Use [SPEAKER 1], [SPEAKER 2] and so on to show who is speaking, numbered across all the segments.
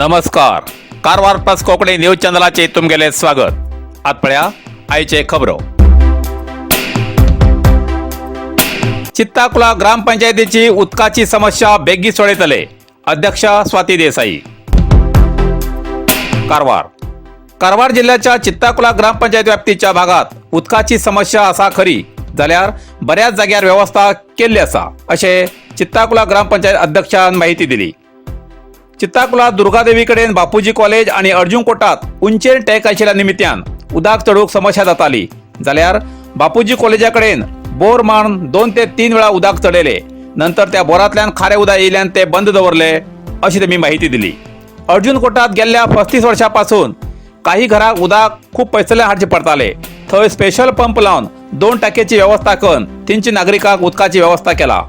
[SPEAKER 1] नमस्कार, Karwar plus Konkani news चॅनलाचे तुमगेले स्वागत. आत पळया आयचे खबरो. चित्ताकुला ग्रामपंचायतीची उदकाची समस्या बेगीन सोडयतले, अध्यक्ष स्वाती देसाई. कारवार. कारवार जिल्ह्याच्या चित्ताकुला ग्रामपंचायत व्याप्तीच्या भागात उदकाची समस्या आसा खरी, जाल्यार बऱ्याच जाग्यार व्यवस्था केल्ली आसा, अशें चित्ताकुला ग्रामपंचायत अध्यक्षान माहिती दिली. चित्ताकुला दुर्गादेवी कडेन बापूजी कॉलेज आणि अर्जुन कोटात उंचेर टँक आशिल्ल्या निमित्यान उदक चडूंक समस्या जाताली, जाल्यार बापूजी कॉलेजा कडेन बोर मारून 2 ते 3 वेळा उदक चडयले नंतर त्या बोरांतल्यान खारें उदक येयल्यान ते बंद दवरले, अशी तेमी माहिती दिली. अर्जुन कोटात गेल्ल्या 35 वर्सां पासून काही घराक उदक खूब पयसुल्ल्यान हाडचे पडताले. थंय स्पेशल पंप लावन दोन टाकयेची वेवस्था करून थंयच्या नागरिकांक उदकाची वेवस्था केला.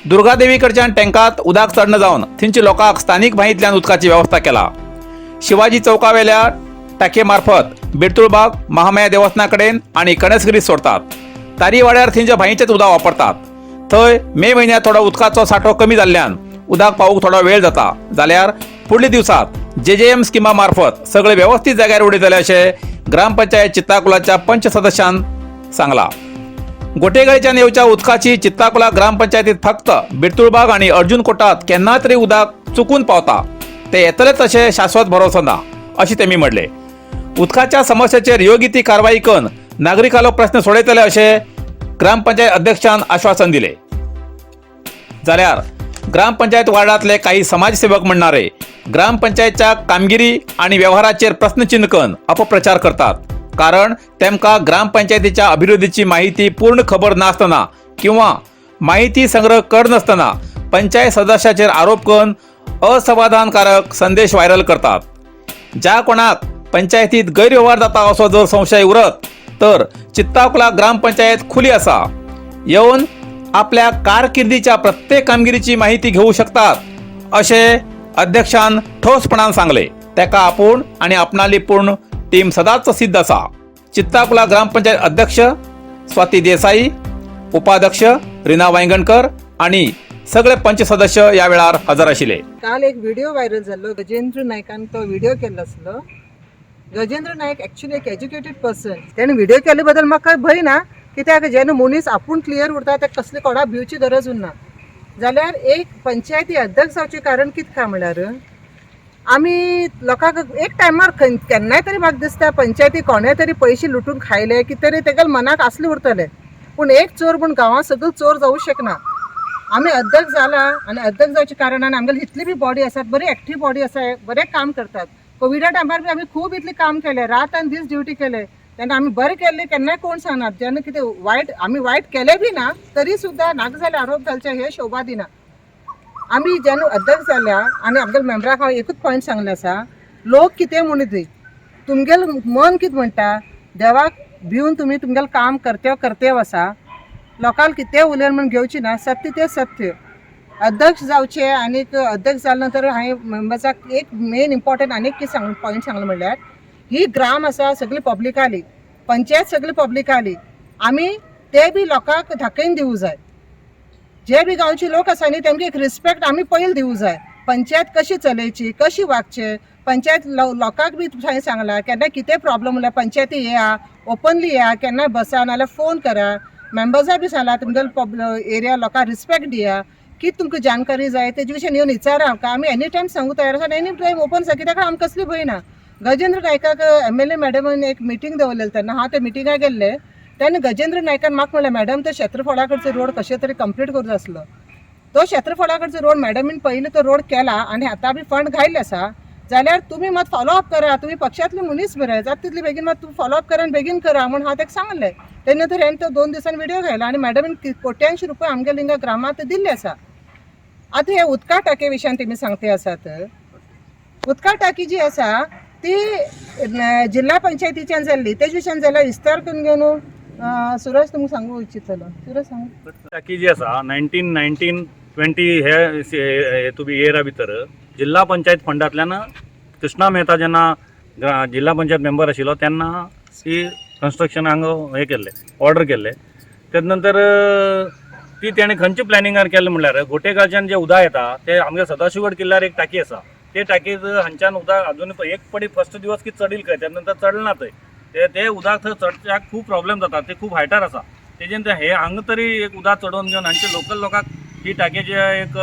[SPEAKER 1] दुर्गादेवी कडच्यान टँकात उदक चडना जावन थंयच्या लोकांक स्थानीक बांयतल्यान उदकाची वेवस्था केला. शिवाजी चौकावेल्या टाकये मार्फत बिरतुळबाग, महामाया देवस्थाना कडेन आनी कणसगिरी सोडतात. तारीवाड्यार थंयच्या बांयचेच उदक वापरतात. थंय मे म्हयन्यात थोडो उदकाचो सांठो कमी जाल्ल्यान उदक पावूंक थोडो वेळ जाता, जाल्यार फुडल्या दिवसात जेजेएम स्किमा मार्फत सगळे व्यवस्थीत जाग्यार उडयतले, अशें ग्रामपंचायत चित्ताकुलाच्या पंच सदस्यान सांगला. गोटेगाळीच्यान येवच्या उदकाची चित्ताकुला ग्रामपंचायतीत फक्त बिरतुळबाग आणि अर्जुन कोटात केन्ना तरी उदक चुकून पावता. ते येतलेच अशें शाश्वत भरोसो ना, अशें तेमी म्हणले. उदकाच्या समस्येचेर योग्य ती कारवाई करून नागरिकांलो प्रश्न सोडयतले, अशें ग्रामपंचायत अध्यक्षान आश्वासन दिले. जाल्यार ग्रामपंचायत वार्डातले काही समाजसेवक म्हणणारे ग्रामपंचायतच्या कामगिरी आणि व्यवहाराचेर प्रश्नचिन्ह करून अपप्रचार करतात, कारण तेमकां ग्रामपंचायतीच्या अभिवृद्धीची माहिती पूर्ण खबर नासतना किंवा माहिती संग्रह करनासतना पंचायत सदस्याचेर आरोप करून असमाधानकारक संदेश व्हायरल करतात. ज्या कोणाक पंचायतीत गैरव्यवहार जाता असो जर संशय उरत तर चित्ताकुला ग्रामपंचायत खुली आसा, येवन आपल्या कारकिर्दीच्या प्रत्येक कामगिरीची माहिती घेऊ शकतात, अशें अध्यक्षान ठोसपणान सांगले. तेका आपूण आनी आपणाली पूर्ण टीम सदांच सिद्ध आसा. चित्ताकुला ग्रामपंचायत अध्यक्ष स्वाती देसाई, उपाध्यक्ष रिना वायंगणकर आणि सगळे पंच सदस्य या वेळार हजर आशिल्ले.
[SPEAKER 2] काल एक व्हिडिओ व्हायरल जाल्लो. गजेंद्र नायकान तो व्हिडिओ केल्लो आसलो. गजेंद्र नायक एक्चुअली एक एज्युकेटेड पर्सन. तेणे व्हिडिओ केल्ले बद्दल म्हाका भंय ना, कित्याक जेन्ना मनीस आपूण क्लियर उरता, ताका कसली कोणाक भिवची गरज उरना. जाल्यार एक पंचायती अध्यक्ष जावचें कारण कितें काय म्हणल्यार, आमी लोकांक एक टायमार खंय केन्नाय तरी म्हाका दिसता, पंचायती कोणें तरी पयशे लुटून खायले, कितें तरी तेगेले मनाक आसले उरतले. पूण एक चोर म्हूण गांवांत सगळो चोर जावूं शकना. आमी अध्यक्ष जाला आनी अध्यक्ष जावच्या कारणान आमगेली इतली बी बॉडी आसात, बरी एक्टीव बॉडी आसा, बरें काम करतात. कोविडा टायमार बी आमी खूब इतलें काम केलें, रात आनी दीस ड्युटी केले. तेन्ना आमी बरें केल्लें केन्नाय कोण सांगनात. जेन्ना कितें वायट, आमी वायट केलें बी ना, तरी सुद्दां नाका जाल्यार आरोप घालचे हे शोभा दिना. आमी जेन्ना अध्यक्ष जाल्या आनी आमगेल्या मेंबराक हांव एकूच पॉयंट सांगलें आसा, लोक कितें म्हणू दी, तुमगेलें मन कितें म्हणटा, देवाक भिवन तुमी तुमगेलें काम कर्तव्य कर्तव्य आसा. लोकांक कितें उलयन म्हूण घेवची ना. सत्य तें सत्य. अध्यक्ष जावचे आनीक अध्यक्ष जाले नंतर हांवें मेंबर्साक एक मेन इम्पॉर्टंट आनीक कितें सांग पॉयंट सांगलें म्हणल्यार, ही ग्राम आसा सगळी पब्लिकाली, पंचायत सगळी पब्लिकाली. आमी ते बी लोकांक दाखयन दिवं जाय. जे बी गांवचे लोक आसा न्ही, तेमकां एक रिस्पेक्ट आमी पयलीं दिवं जाय. पंचायत कशी चलयची, कशी वागचे पंचायत, लोकांक बी हांवें सांगलां, केन्ना कितें प्रॉब्लम उरल्यार पंचायती येया, ओपनली येया, केन्नाय बसा नाल्यार फोन करा. मेंबर्सां बी सांगला, तुमगेले एरिया लोकांक रिस्पेक्ट दिया. कितें तुमकां जानकारी जाय, तेजे विशीं येवन विचारा आमकां. आमी एनी टायम सांगू तयार आसा, एनी टायम ओपन आसा, कित्याक आमकां कसली भंय ना. गजेंद्र नायकाक एमएलए मॅडमान एक मिटींग दवरलेली, तेन्ना हांव त्या मिटिंगाक गेल्ले. तेन्ना गजेंद्र नायकान म्हाका म्हणलें, मॅडम, तो क्षेत्रफळा कडचो रोड कशें तरी कंप्लीट करूं जाय आसलो. तो क्षेत्रफळा कडचो रोड मॅडमीन पयलीं तो रोड केला आनी आतां बी फंड घायल्ले आसा. जाल्यार तुमी मात फॉलो अप करा, तुमी पक्षांतले मनीस मरे, जाता तितले बेगीन मात तुमी फॉलो अप करा आनी बेगीन करा म्हूण हांव ताका सांगलें. तेन्ना नंतर हांवें तो 2 दिसांनी व्हिडिओ घायला आनी मॅडमीन कोट्यांशी रुपया आमगेले हिंगा ग्रामांत दिल्ले आसा. आतां हे उदका टाके विशयान तुमी सांगते आसात. उदका टाकी जी आसा ती जिल्हा पंचायतीच्यान जाल्ली, तेज विशयान जाल्यार विस्तार करून घेवन सुरज तुमकां सांगू इच्छितलो. सुरज, सांगू.
[SPEAKER 3] टाकी जी आसा, 19 19 20 हे हेतू इयरा भितर जिल्हा पंचायत फंडांतल्यान कृष्णा मेहता जेन्ना जिल्हा पंचायत मेंबर आशिल्लो, तेन्ना ती कन्स्ट्रक्शन हांगा हें केल्लें, ऑर्डर केल्लें. तेज नंतर ती तेणें खंयच्या प्लॅनिंगार केल्लें म्हणल्यार, गोटेगालच्यान जें उदक येता ते आमगे सदाशिवगड किल्ल्यार एक टाकी आसा. ते टाकीज हांच्यान उदक अजून एक पडी फर्स्ट दिवस की चडील खंय, त्या नंतर चडलें ना थंय. ते ते उदक थंय चडच्याक खूब प्रॉब्लेम जाता, ते खूब हायटार आसा. तेजेन ते हे हांगा तरी एक उदक चडोवन घेवन हांगचे लोकल लोकांक ही टाकयेचे एक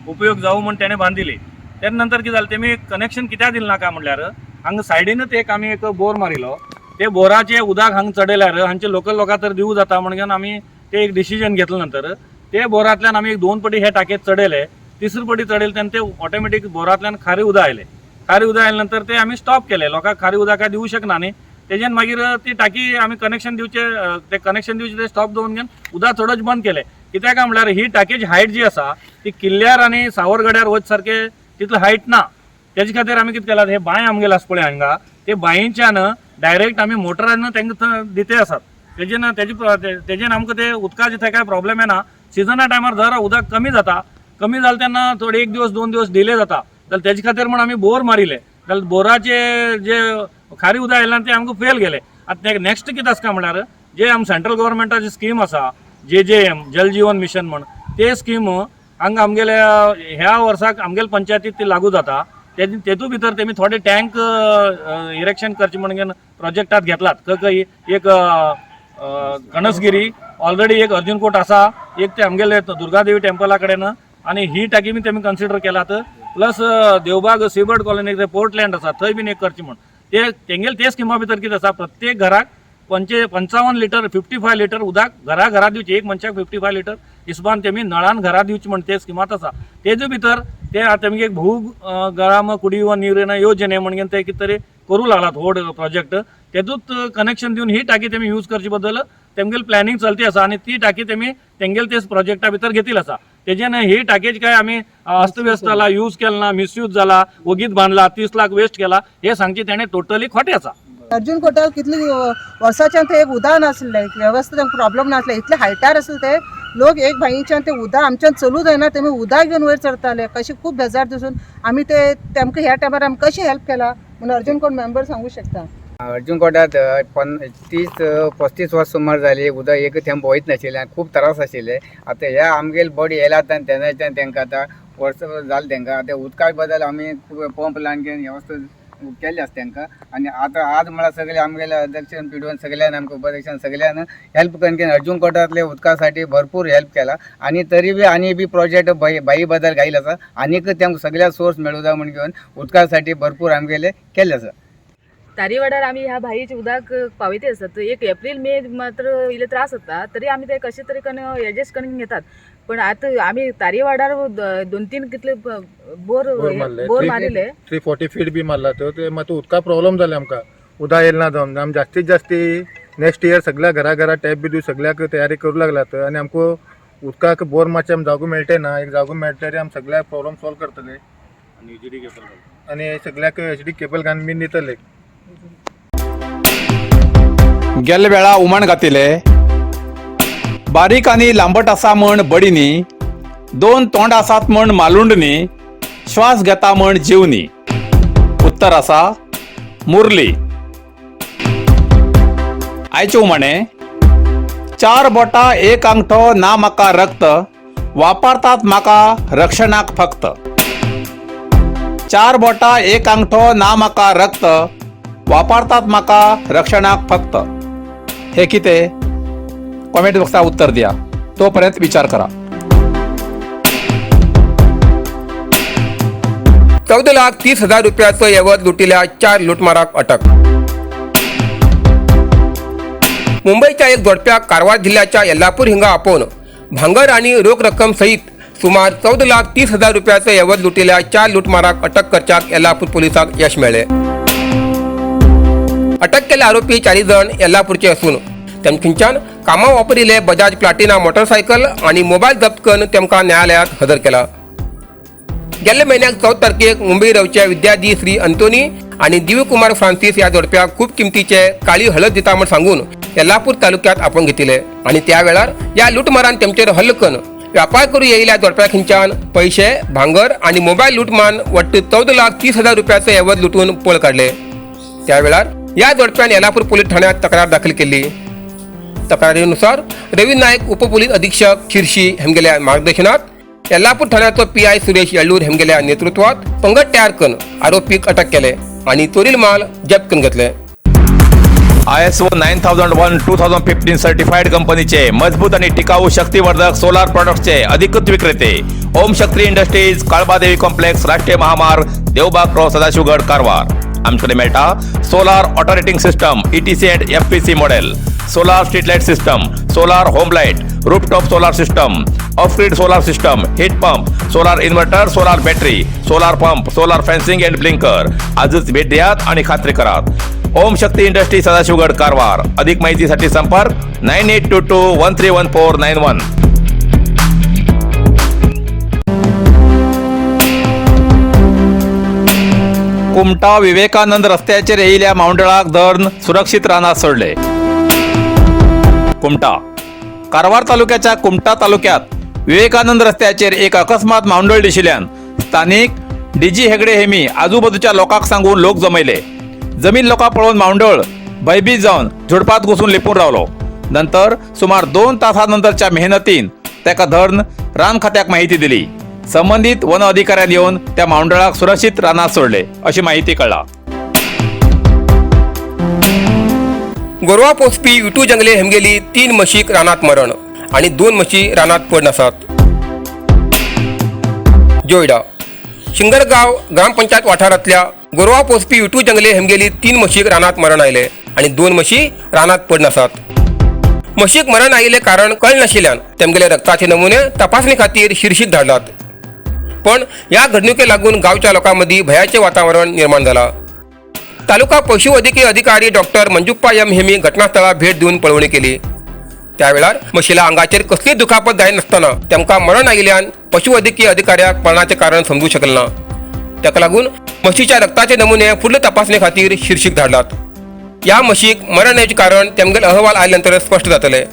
[SPEAKER 3] उपयोग जावं म्हूण तेणें बांदिली. तेन्ना नंतर कितें जालें, तेमी कनेक्शन कित्याक दिलें ना काय म्हणल्यार हांगा सायडीनच एक आमी एक बोर मारिलो. ते बोराचे उदक हांगा चडयल्यार हांगचे लोकल लोकांक तर दिवं जाता म्हणून आमी ते एक डिसिजन घेतले. नंतर ते बोरांतल्यान आमी एक दोन पटी हे टाकयेत चडयले. तिसरे पटी चडयले तेन्ना ते ऑटोमॅटीक बोरांतल्यान खारें उदक आयलें. खारें उदक आयले नंतर ते आमी स्टॉप केले. लोकांक खारें उदक काय दिवं शकना न्ही. तेजेन मागीर ती टाकी आमी कनेक्शन दिवचे, ते कनेक्शन दिवचे ते स्टॉप दवरून घेवन उदक चडच बंद केले. कित्याक काय म्हणल्यार ही टाकयेची हायट जी आसा ती किल्ल्यार आनी सावरगड्यार वच सारके तितलो हायट ना. तेजे खातीर आमी कितें केलां, हे बांय आमगेले आसा पळय हांगा, ते बांयच्यान डायरेक्ट आमी मोटरान तांकां दिते आसात. तेजेन तेजे तेजेन आमकां ते उदकाचे थंय कांय प्रॉब्लेम येना. सिजना टायमार जरा उदक कमी जाता, कमी जालें तेन्ना थोडे एक दिवस दोन दिवस डिले जाता. जाल्यार तेजे खातीर म्हूण आमी बोर मारिले. जाल्यार बोराचे जे खारी उदक आयलें ते आमकां फेल गेले. आतां नॅक्स्ट कितें आसा काय म्हणल्यार जे आम सेंट्रल गव्हर्मेंटाची स्कीम आसा, JJM जल जीवन मिशन म्हण, ते स्कीम हांगा आमगेल्या ह्या वर्साक आमगेल्या पंचायतीत ती लागू जाता. तेतू भितर तेमी थोडे टँक इरेक्शन करचे म्हणून प्रोजेक्टात घेतलात. खंय खंय एक कणसगिरी ऑलरेडी, एक अर्जुनकोट आसा, एक ते आमगेले दुर्गादेवी टेम्पला कडेन आनी ही टाकी बी तेमी कन्सिडर केलात. प्लस देवबाग सीबर्ड कॉलनी ते पोर्टलँड आसा थंय बीन एक करची म्हण. ते तेंगेले ते स्किमा भितर कितें आसा, प्रत्येक घराक 55 लिटर, 55 लिटर उदक घरा घरा दिवचे. एक मनशाक 55 लिटर हिसबान तेमी नळान घरा दिवची म्हण ते स्किमात आसा. तेजे भितर ते आतां तेमगे एक भू ग्राम कुडी नीर योजने म्हणून ते कितें तरी करूं लागलात व्हड प्रोजेक्ट. तेतूंत कनेक्शन दिवन ही टाकी तेमी यूज करचे बद्दल तेमगेले प्लॅनिंग चलती आसा आनी ती टाकी तेमी तेंगेले तेच प्रोजेक्टा भितर घेतिल्ली आसा. तेजेन ही टाकेची काय आमी अस्तव्यस्त जाला, यूज केला ना, मिसयूज जाला, वगीत बांदला, 30 लाख वेस्ट केला, हे सांगचे तेणें टोटली खोटें आसा.
[SPEAKER 2] अर्जुन कोटार कितली वर्साच्यान ते एक उदक नासलें, वेवस्था प्रॉब्लम नासले, इतले हायटार आसले ते लोक. एक भाईच्यान ते उदक आमच्यान चलूं जायना, तेमी उदक घेवन वयर चडताले. कशें खूब बेजार दिसून आमी ते तेमकां ह्या टायमार आमी कशें हेल्प केला म्हणून अर्जुन कोट मेंबर सांगू शकता.
[SPEAKER 4] अर्जुन कोटात 30-35 वर्स सुमार जाली उदक एक थेंब वयत नाशिल्लें आनी खूब त्रास आशिल्ले. आतां ह्या आमगेले बॉडी येयला आनी तेन्नाच्यान तेंकां आतां वर्स जालें तेंकां. आतां उदका बदल आमी खूब पंप लावन घेवन वेवस्था केल्ली आसा तेंकां. आनी आतां आज म्हळ्यार सगळे आमगेले अध्यक्षान पिडून सगळ्यान आमकां उपाध्यक्षान सगळ्यान हेल्प करून अर्जुन कोटांतले उदका साठी भरपूर हेल्प केला. आनी तरी बी आनी बी प्रोजेक्ट बाई बदल घायल आसा आनीक तेंकां सगळ्या सोर्स मेळूं जाय म्हण घेवन उदका साठी भरपूर आमगेले केल्ले आसा.
[SPEAKER 5] तारीवाड्यार आमी ह्या भाईचे उदक पावयते आसतात. एक एप्रील मे मात्र इल्ले त्रास जाता, तरी आमी ते कशे तरी करून एडजस्ट करून घेतात. पण आतां आमी तारीवाड्यार दोन तीन कितले बोर
[SPEAKER 6] बोर मारले.
[SPEAKER 5] बोर मारिले.
[SPEAKER 6] 340 फीट बी मारला तर ते मातूं उदका प्रॉब्लम जाले आमकां. उदक येयला ना जावन आमी जास्तीत जास्ती नेक्स्ट इयर सगळ्या घरा घरा टॅप बी दिवन सगळ्याक तयारी करूं लागलात. आनी आमकां उदकाक बोर मातशें आमी जागो मेळटे ना, एक जागो मेळटरी आमी सगळ्याक प्रॉब्लम सॉल्व करतले.
[SPEAKER 3] आनी HD cable.
[SPEAKER 6] आनी सगळ्याक HD cable घालून बीन दितले.
[SPEAKER 1] गेल्ल्या वेळा उमण घातिले. बारीक आनी लांबट आसा म्हण बडिनी, दोन तोंड आसात म्हण मालुंडनी, श्वास घेता म्हण जीवनी. उत्तर आसा मुरली. आयचे उमाणे: चार बोटां एक आंगठो, ना म्हाका रक्त, वापरतात म्हाका रक्षणाक फक्त. चार बोटां एक आंगठो, ना म्हाका रक्त, वापरतात म्हाका रक्षणाक फक्त. हे कितें? कॉमेंट बॉक्सात उत्तर द्या. तोपर्यंत विचार करा.
[SPEAKER 7] 14,30,000 रुपयाचो यवत लुटिल्या चार लुटमाराक अटक. मुंबईच्या एक जोडप्याक कारवार जिल्ह्याच्या येल्लापूर हिंगा आपोवन भांगर आणि रोख रक्कम सहित सुमार 14,30,000 रुपयाचो यवत लुटिल्या चार लुटमाराक अटक करच्याक येल्लापूर पोलिसांक यश मेळ्ळे. अटक केल्ले आरोपी चारी जण येल्लापूरचे असून तेमखिंच्यान कामा वापरिल्ले बजाज प्लाटिना मोटरसायकल आणि मोबायल जप्त करून तेमकां न्यायालयात हजर केला. गेल्ल्या म्हयन्याक 14 तारखेक मुंबई रावच्या विद्यार्थी श्री अंतोनी आणि दिव्यकुमार फ्रान्सिस ह्या जोडप्याक खूब किमतीचे काळी हळद दिता म्हण सांगून येल्लापूर तालुक्यात आपोवन घेतिले आणि त्या वेळार ह्या लुटमारान तेमचेर हल्लो करून व्यापार करू येयल्या जोडप्या खंयच्यान पयशे, भांगर आणि मोबायल लुटमान वट्ट 14,30,000 रुपयाचो एवज लुटून पळ काडले. त्या वेळार ह्या जोडप्यान येलापूर पोलीस ठाण्यात तक्रार दाखल केली. तक्रारीनुसार रवी नायक, उपपोलीस अधीक्षक शिर्शी हेमगेल्या मार्गदर्शनात येल्लापूर ठाण्याचो पीआय सुरेश येळ्ळूर हेमगेल्या नेतृत्वात पंगड तयार करून आरोपीक अटक केले आणि चोरील माल जप्त करून घेतले.
[SPEAKER 1] ISO 9001:2015 certified कंपनीचे मजबूत आणि टिकाऊ शक्तिवर्धक सोलार प्रॉडक्ट्सचे अधिकृत विक्रेते, ओम शक्ती इंडस्ट्रीज, काळबादेवी कॉम्प्लेक्स, राष्ट्रीय महामार्ग, देवबाग क्रॉस, सदाशिवगड, कारवार. आमच्याकडे मेळटा solar operating system, ETC and FPC model, solar street light system, solar home light, rooftop solar system, off grid solar system, heat pump, solar inverter, solar battery, solar pump, solar fencing and blinker. आजच भेट द्यात आणि खात्री करात. ओम शक्ती industry, Sadashivgad, Karwar. अधिक माहितीसाठी संपर्क 9822131491. कुमटा विवेकानंद रस्त्याचेर येयिल्ल्या मावंडळाक धरण सुरक्षीत रानात सोडले. कुमटा, कारवार तालुक्याच्या कुमटा तालुक्यात विवेकानंद रस्त्याचेर एक अकस्मात मावंडळ दिशिल्ल्यान स्थानिक डीजी हेगडे हेमी आजूबाजूच्या लोकांक सांगून लोक जमयले. जमीन लोकां पळोवन मावंडळ भयभीत जावन झुडपात घुसून लिपून रावलो. नंतर सुमार 2 तासानंतरच्या मेहनतीन ताका धरण रान खात्याक माहिती दिली. संबंधित वन अधिकाऱ्यान येवन त्या मावंडळाक सुरक्षीत रानात सोडले अशी माहिती कळ्ळा.
[SPEAKER 7] गोरवां पोसपी विटू जंगले हेमगेली 3 म्हशीक रानात मरण आणि 2 म्हशी रानात पडून आसात. जोयडा शिंगरगाव ग्रामपंचायत वाठारांतल्या गोरवां पोसपी विटू जंगले हेमगेली 3 म्हशीक रानात मरण आयले आणि 2 म्हशी रानात पडून आसात. म्हशीक मरण आयिल्लें कारण कळनाशिल्ल्यान तेमगेले रक्ताचे नमुने तपासणी खातीर शिर्शीक धाडलात. पण ह्या घडणुके लागून गांवच्या लोकां मदीं भंयाचें वातावरण निर्माण जालां. तालुका पशुवैजकीय अधिकारी डॉक्टर मंजुप्पा एम हेमी घटनास्थळाक भेट दिवन पळोवणी केली. त्या वेळार म्हशीला आंगाचेर कसलीच दुखापत जायनासतना तांकां मरण आयिल्ल्यान पशुवैजकीय अधिकाऱ्याक मरणाचें कारण समजूं शकलें ना. ताका लागून म्हशीच्या रक्ताचे नमुने फुडले तपासणे खातीर शिर्शीक धाडलात. ह्या म्हशीक मरण येवचें कारण तेमगेले अहवाल आयले नंतर स्पश्ट जातले.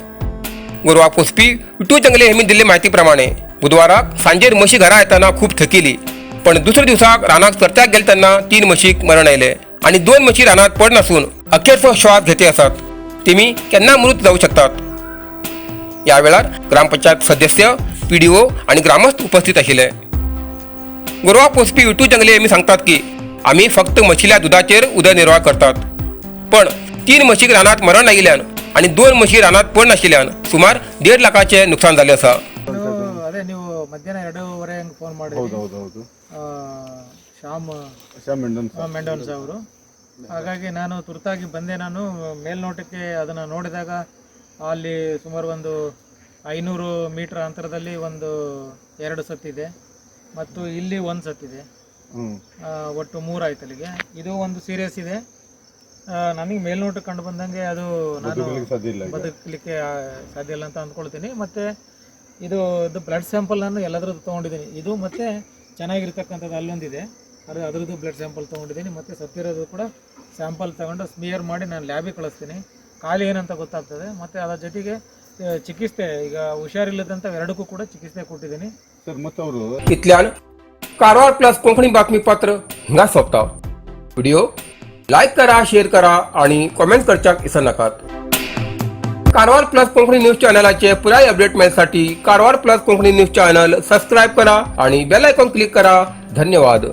[SPEAKER 7] गोरवां पोसपी विटू जंगले हेमी दिल्ले म्हायती प्रमाणे बुधवाराक सांजेर म्हशी घरा येताना खूब थकिली, पण दुसऱ्या दिवसाक रानाक चरत्याक गेले तेन्ना 3 म्हशीक मरण आयले आणि 2 म्हशी रानात पड नासून अखेरचो श्वास घेते आसात. तेमी केन्ना मृत जाऊ शकतात. या वेळार ग्रामपंचायत सदस्य, पीडीओ आणि ग्रामस्थ उपस्थित आशिल्ले. गोरवां पोसपी विटू जंगले हेमी सांगतात की आमी फक्त म्हशील्या दुदाचेर उदरनिर्वाह करतात, पण 3 म्हशीक रानात मरण आयिल्ल्यान आणि 2 म्हशी रानात पड नाशिल्ल्यान सुमार 1.5 लाखाचे नुकसान जाल्लें आसा.
[SPEAKER 8] ಅದೇ ನೀವು ಮಧ್ಯಾಹ್ನ 2:30 ಹಂಗೆ ಫೋನ್ ಮಾಡಿ.
[SPEAKER 9] ಹೌದು ಹೌದು ಹೌದು.
[SPEAKER 8] ಶ್ಯಾಮ್
[SPEAKER 9] ಶ್ಯಾಮ್ ಮೆಂಡನ್.
[SPEAKER 8] ಮೆಂಡೋನ್ಸ್ ಅವರು. ಹಾಗಾಗಿ ನಾನು ತುರ್ತಾಗಿ ಬಂದೆ. ನಾನು ಮೇಲ್ನೋಟಕ್ಕೆ ಅದನ್ನು ನೋಡಿದಾಗ ಅಲ್ಲಿ ಸುಮಾರು ಒಂದು 500 ಮೀಟರ್ ಅಂತರದಲ್ಲಿ ಒಂದು 2 ಸತ್ತಿದೆ ಮತ್ತು ಇಲ್ಲಿ ಒಂದು ಸತ್ತಿದೆ. ಒಟ್ಟು 3 ಆಯ್ತು ಅಲ್ಲಿಗೆ. ಇದು ಒಂದು ಸೀರಿಯಸ್ ಇದೆ. ನನಗೆ ಮೇಲ್ನೋಟಕ್ಕೆ ಕಂಡು ಬಂದಂಗೆ ಅದು ನಾನು
[SPEAKER 9] ಸಾಧ್ಯ ಇಲ್ಲ.
[SPEAKER 8] ಬದುಕಲಿಕ್ಕೆ ಸಾಧ್ಯ ಇಲ್ಲ ಅಂತ ಅಂದ್ಕೊಳ್ತೀನಿ. ಮತ್ತು ಇದು ಬ್ಲಡ್ ಸ್ಯಾಂಪಲ್ ನಾನು ಎಲ್ಲದರದ್ದು ತೊಗೊಂಡಿದ್ದೀನಿ. ಇದು ಮತ್ತು ಚೆನ್ನಾಗಿರ್ತಕ್ಕಂಥದ್ದು ಅಲ್ಲೊಂದಿದೆ, ಅದು ಅದರದ್ದು ಬ್ಲಡ್ ಸ್ಯಾಂಪಲ್ ತೊಗೊಂಡಿದ್ದೀನಿ. ಮತ್ತು ಸತ್ತಿರೋದು ಕೂಡ ಸ್ಯಾಂಪಲ್ ತಗೊಂಡು ಸ್ಮಿಯರ್ ಮಾಡಿ ನಾನು ಲ್ಯಾಬಿಗೆ ಕಳಿಸ್ತೀನಿ. ಖಾಲಿ ಏನಂತ ಗೊತ್ತಾಗ್ತದೆ. ಮತ್ತು ಅದರ ಜೊತೆಗೆ ಚಿಕಿತ್ಸೆ, ಈಗ ಹುಷಾರಿಲ್ಲದಂಥ ಎರಡಕ್ಕೂ ಕೂಡ ಚಿಕಿತ್ಸೆ ಕೊಟ್ಟಿದ್ದೀನಿ.
[SPEAKER 9] ಸರ್, ಮತ್ತು ಅವರು
[SPEAKER 7] इतल्यान कारवार प्लस कोंकणी बातमीपत्र हिंगा सोंपता. व्हिडिओ लायक करा, शेअर करा आणि कॉमेंट करच्याक विसरनाकात. कारवार प्लस कोंकणी न्यूज चॅनलाचे पुराय update मेळसाठी Karwar plus Konkani news channel subscribe करा आणि बेल आयकॉन क्लिक करा. धन्यवाद.